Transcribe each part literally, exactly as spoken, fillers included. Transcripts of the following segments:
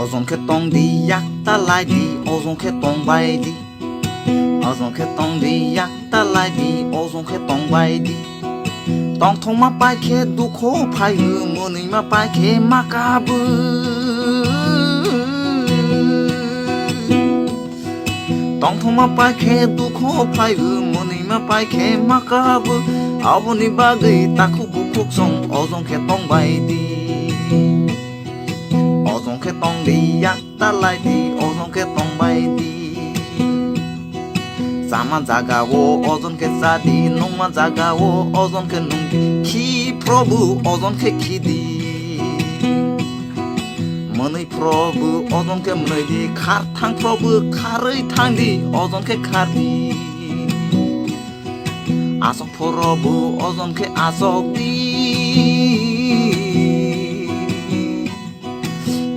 Ojong khe tong di, yak ta lai di, ojong khe tong bai di. Ojong khe tong di, yak ta lai di, ojong khe tong bai di. Tongthokma pai khe dukho phai o, mwnwima pai khe ma kabo. Tongthokma pai khe dukho phai o, mwnwima pai khe ma kabo. Aboni bagwi takhuk bukhuk song ojong khe tong bai di. Ojong khe tong di, yak ta lai di, ojong khe tong bai di. Chama jaga o ojon khe cha di, nungma jaga o ojon khe nung di. Khi phrobu ojon khe khi di. Mwnwi phrobu ojon khe mwnwi di, khar thang phrobu kharwi thang di, ojon khe khar di. Asok phorobu ojon khe asok di.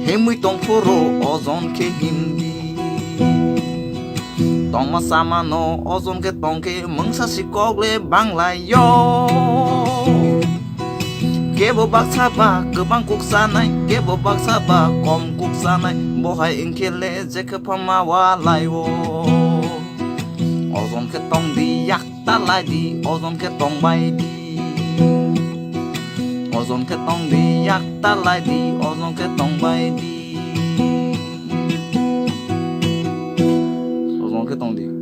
Himwi tong phoro ojon khe him di. Tongma samano ojon khe tong khe mungsa si kok le bang lai yo. Kebo baksa ba kwbang kuk sanai, kebo baksa ba kom kuk sanai, bo hai wng khe le je khe pha ma wa lai o. Ojon khe tong di, yak ta lai di, ojon khe tong bai di. Ojon khe tong di, yak ta lai di, ojon khe tong bai di. Ojon khe tong di.